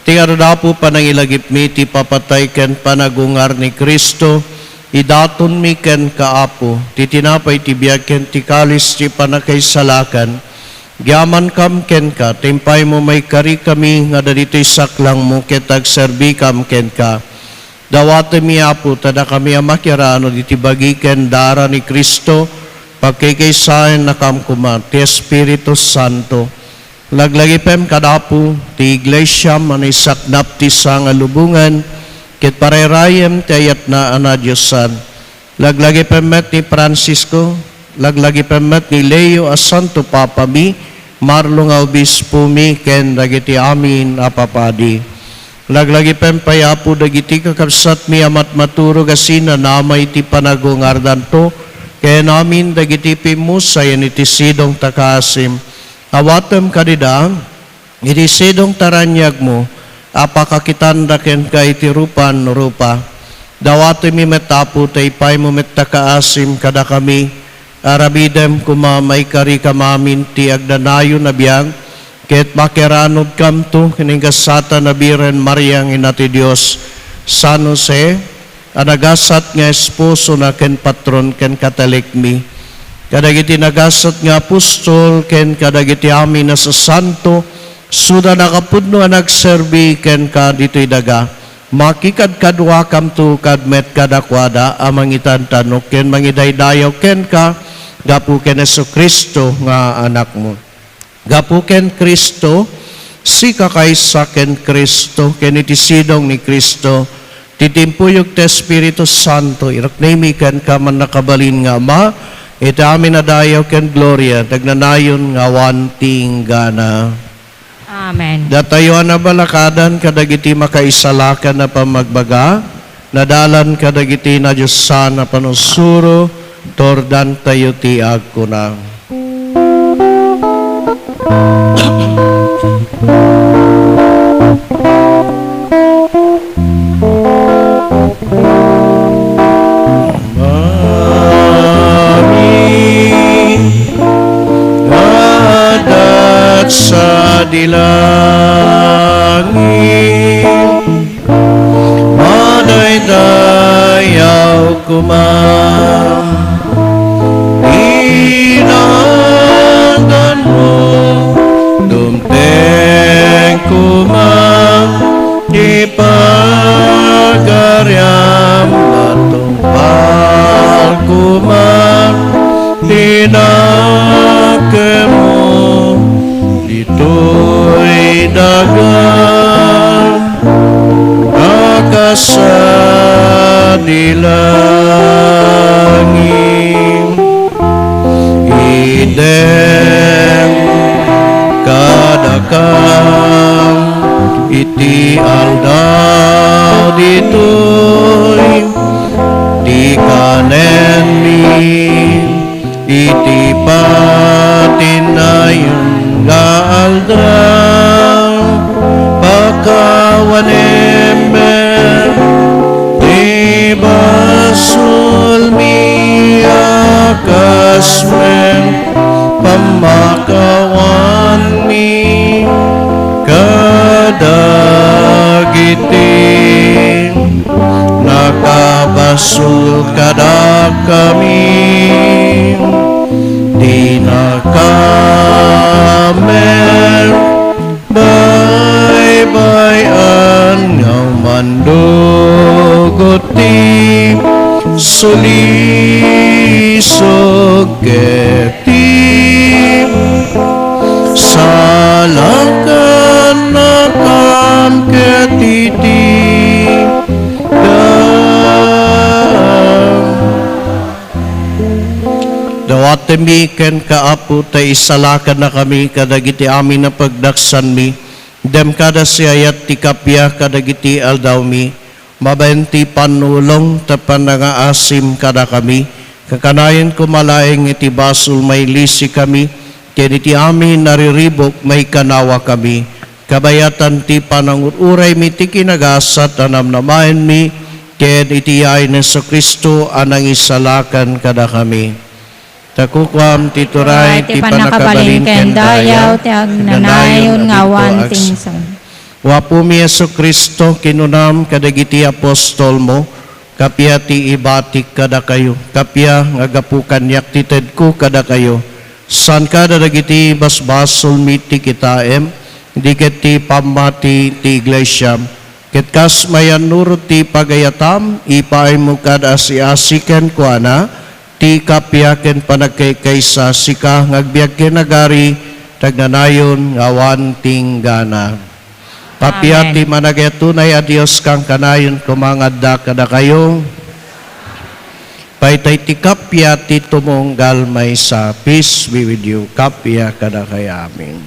Ti ardapu panangilagipmi ti papatay ken panagungar ni Cristo, idatonmi kenka, Apo, ti tinapay ti biag ken ti kalis ti panakaisalakan. Agyamankam kenka, ti impaymo maikarikami nga dagitoy saklangmo ket agserbikam kenka. Dawatemmi, Apo, ta dakami a makiaranud iti bagi ken dara ni Cristo, pagkikaysaennakam koma ti Espiritu Santo. Laglagipem kad Apo ti iglesiam a naisaknap ti sangalubongan, ket parayrayem ti ayatna a nadiosan. Laglagipem met ni Francisco, laglagipem met ni Leo a Santo Papami, Marlo nga Obispomi, ken dagiti amin a papadi. Laglagipem pay, Apo, dagiti kakabsatmi a matmaturog a sinanama iti panagungardanto, ken amin dagiti pimmusayen iti sidongta a kaasim. Awatem kadida iti sidongta a raniagmo a pakakitanda kenka iti rupan rupa. Dawatemmi met, Apo, ta ipaymo met ta kaasim kadakami. Aramidem koma, maikarikam amin ti agnanayon a biag, ket makiaranudkamto ken ingasatan a Birhen Maria nga Ina ti Dios, San Jose, a nagasat nga esposona ken patron ken katelekmi, kadagiti nagasat nga apostol ken kadagiti amin a sasanto, suda nakapudno a nagserbi kenka ditoy daga. Makikadkaduakamto kad met kadakuada a mangitantanok ken mangidaydayaw kenka gapu ken Jesu-Cristo nga Anakmo. Gapu ken Cristo, sika kaysa ken Cristo, ken iti sidong ni Cristo, ti timpuyog ti Espiritu Santo, iruknoymi kenka, mannakabalin nga Ama, iti amin a dayaw ken gloria, nagnanayon nga awan ti inggana. Amen. Datayo a nabalakadan kadagiti makaisalakan a pammagbaga, nadalan kadagiti nadiosan a panursuro, turdantayo ti agkuna. Amin. Adat sadi langit, madaydayaw koma ti naganmo, dumteng koma ti pagariam, matungpal koma ti nakemmo ditoy daga a kas sadi langit. Idem kadakam iti aldaw ditoy ti kanenmi iti patinayon nga aldaw. Pakawanem met ti basolmi a kas met pammakawanmi kadagiti nakabasol kadakami. Dinakam met baybay-an nga umandugot ti sulisog ket ti salakannakam ket iti daan. Patemmi kenka, Apo, ta isalakannakami kadagiti amin a pagdaksanmi. Dem kada siayat ti kappia kadagiti aldawmi. Mabain ti pannulong tapno nangaasim kadakami. Kakanayon koma laeng iti basol mailisikami, ken iti amin a riribuk maikanawakami. Kabayatan ti panangur-uraymi ti kinagasat a namnamaenmi, ken iti yaay ni Jesu-Cristo a nangisalakan kadakami. Ta kukuam ti turay, ti pannakabalin ken dayaw, ti agnanayon nga awan ti insan. O Apomi Jesu-Cristo, kinunam kadagiti apostolmo, kappia ti ibatik kadakayo, kappia nga gapu kaniak ti tedko kadakayo, saan kada dagiti basbasolmi ti kitaem, idi ket ti pammati ti iglesiam. Ket kas mayannurot ti pagayatam, ipaaymo kad asi-asi kenkuana ti kappia ken panagkaykaysa, sika nga agbiag ken agari, ti agnanayon nga awan ti inggana. Kappia ti managayat unay a Dios, kankanayon koma nga adda kadakayo. Pay tay ti kappia ti tumunggal maysa. Peace be with you. Kappia kadakayo amin.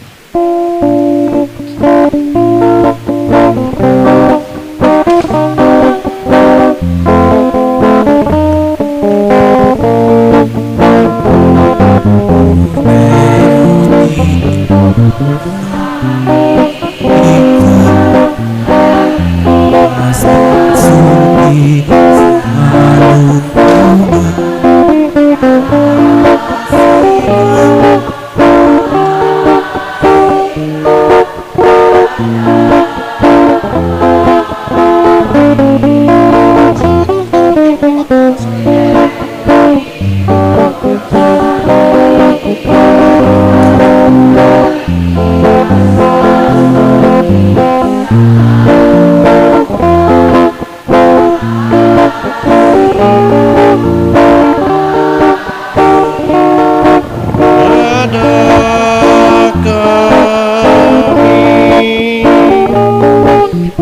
Kadakami,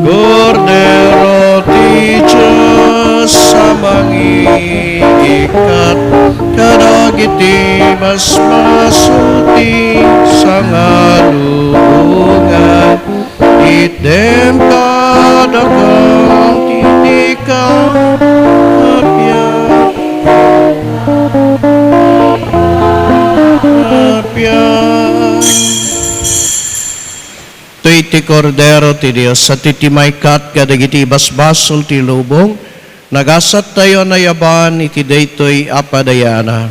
Kordero ti Dios a mangiikkat kadagiti basbasol ti sangalubongan. Itdem kadakam ti dika kappia. Kappia. Toy ti Kordero ti Dios a ti, ti maikkat kadagiti basbasol ti lubong. Nagasattayo a nayaban iti daytoy a padayana.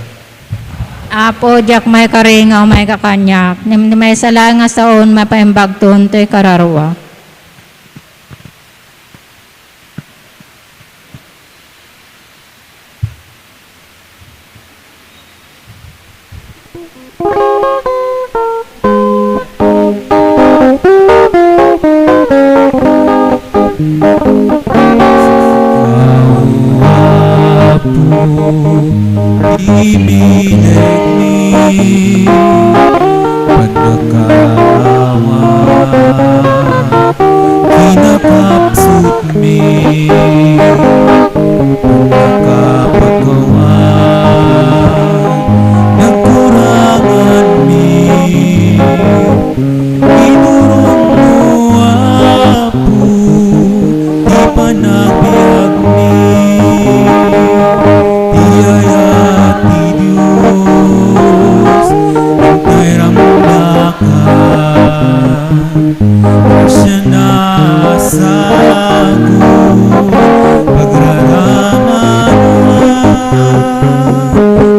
Apo, diak maikari nga umayka kaniak, ngem ti maysa laeng a saon, mapaimbagton toy kararua. Apo, ibinekmi, pannakaawa, kinakapsut mi, pannakapakawan, nagkuranganmi. Iturongmo, Apo, ti panagbiagmi. Ti ayat ti Dios, intay ramdaka. Grasiana a sagut, pagraramanak,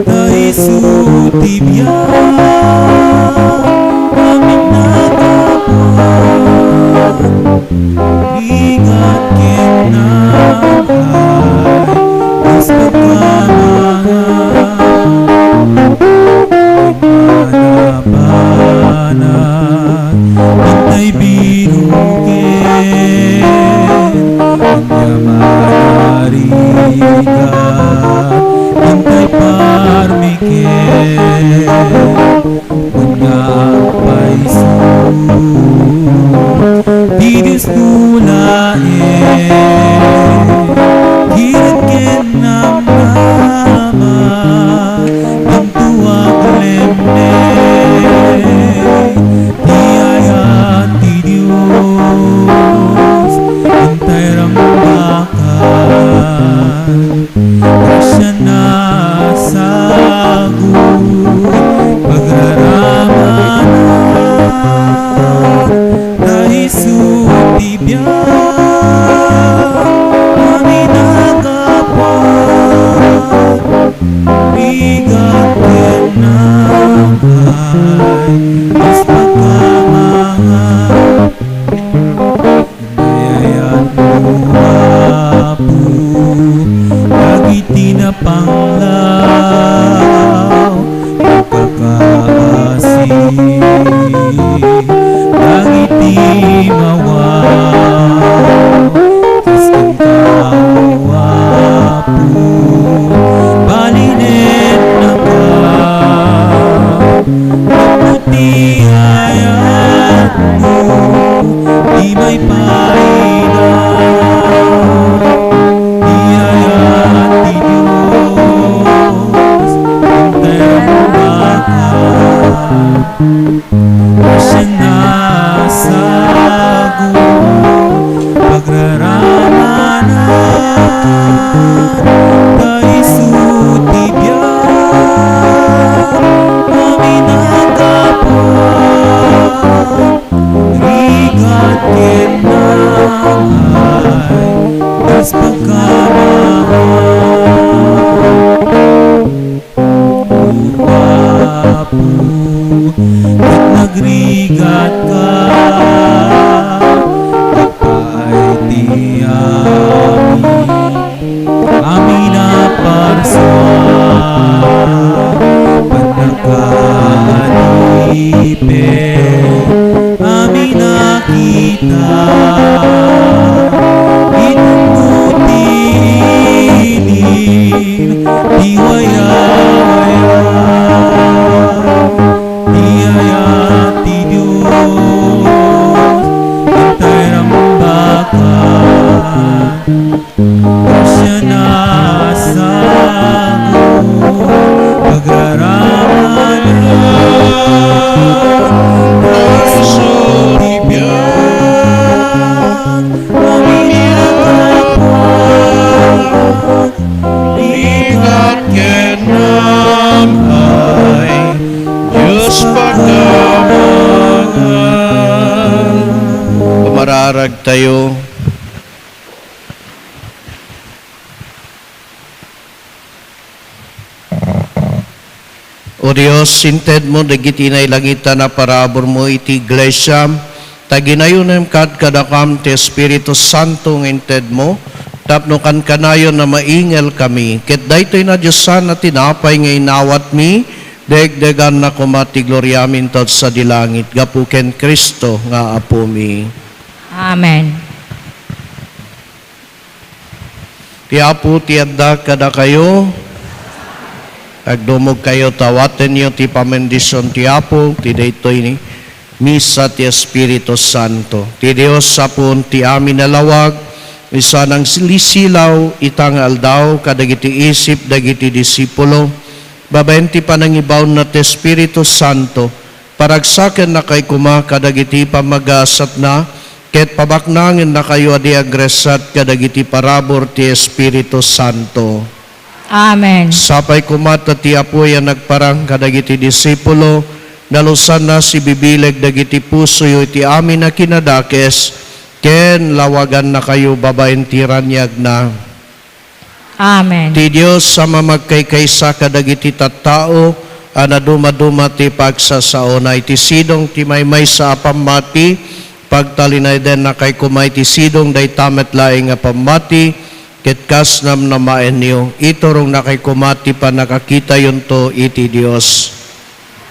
ta isu ti biag, amin a kapuan, rigat ken nanghay, Dios pagkamana. Manabanag, intay binuken, ania manarigat, intay parmiken, ania agpayso, ti Dios laeng, kirek ken namnama, Intuan Amin a kapwa, rigat ken nakay, Dios pagkamahal. Inayayatmo, Apo, dagiti napanglaw, nagkakaasi, dagiti mawaw, kas kenka, O Apo, balinennaka. Gapu ti ayatmo, di maipaida. Ti ayat ti Dios, intay rambaka. Sian a sago, pagraramana, ta isu ti biag, amin a kapwa, rigat ken nakay, Dios pagkamahal. O Apo, ket nagrigatka, nagpaay ti amin, amin a parsua, pannakaadipen, amin a kita, itedmo ti ilim ti wayawaya. Ti ayat ti Dios, intay rambaka. Sian a sago, pagraramana, ta isu ti biag, amin a kapwa, rigat ken nakay, Dios pagkamahal. Pamararagtayo. O Dios, intedmo dagiti nailangitan a paraburmo iti iglesia, ta ginayonem kad-, kadakam ti Espiritu Santo nga intedmo, tapno kankanayon a maingelkami. Ket daytoy nadiosan a tinapay nga inawatmi, degdeganna koma ti gloriami inted sadi langit gapu ken Cristo nga Apomi. Amen. Ti Apo ti adda kadakayo. Agdumogkayo, ta awatenyo ti pamendisyon ti Apo, ti daytoy ni misa ti Espiritu Santo. Ti Dios a puon ti amin a lawag, isu a nangsilisilaw ita nga aldaw kadagiti isip dagiti disipulo, babaen ti panangibaonna ti Espiritu Santo, paragsakennakay koma kadagiti pammagasatna, ket pabaknangennakayo a di agresat kadagiti parabur ti Espiritu Santo. Amen. Sapay koma ta ti Apo a nagparang kadagiti disipulo, nalusanna sibibileg dagiti pusoyo iti amin a kinadakes, ken lawagannakayo babaen ti raniagna. Amen. Ti Dios a mamagkaykaysa kadagiti tattao a nadumaduma ti pagsasaona iti sidong ti maymaysa a pammati, pagtalinayden nakay koma iti sidong dayta met laeng a pammati, ket kas namnamaenyo, iturong nakay koma ti pannakakitayonto iti Dios.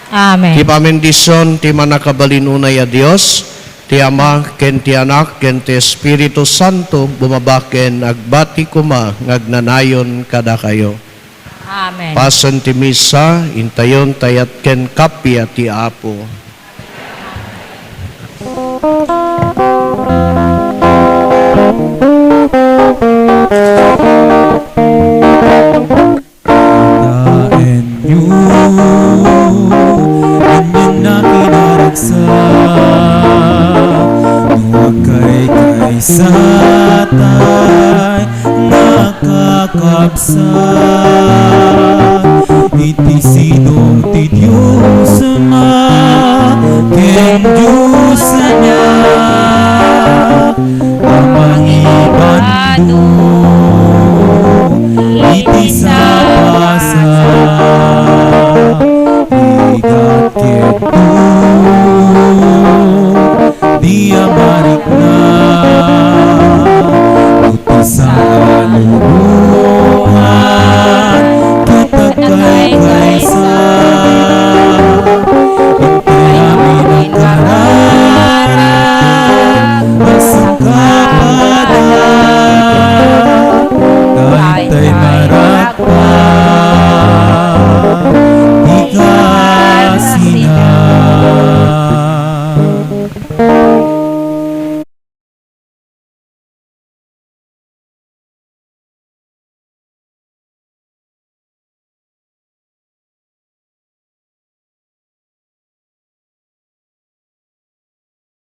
Amen. Ti pamendisyon ti Mannakabalin-unay a Dios, ti Ama, ken ti Anak, ken ti Espiritu Santo, bumaba ken agbati koma nga agnanayon kadakayo. Amen. Pasen ti misa, intayon ti ayat ken kappia ti Apo. Taenyo, anian a kinaragsak, no agkaykaysa tay nakakabsat.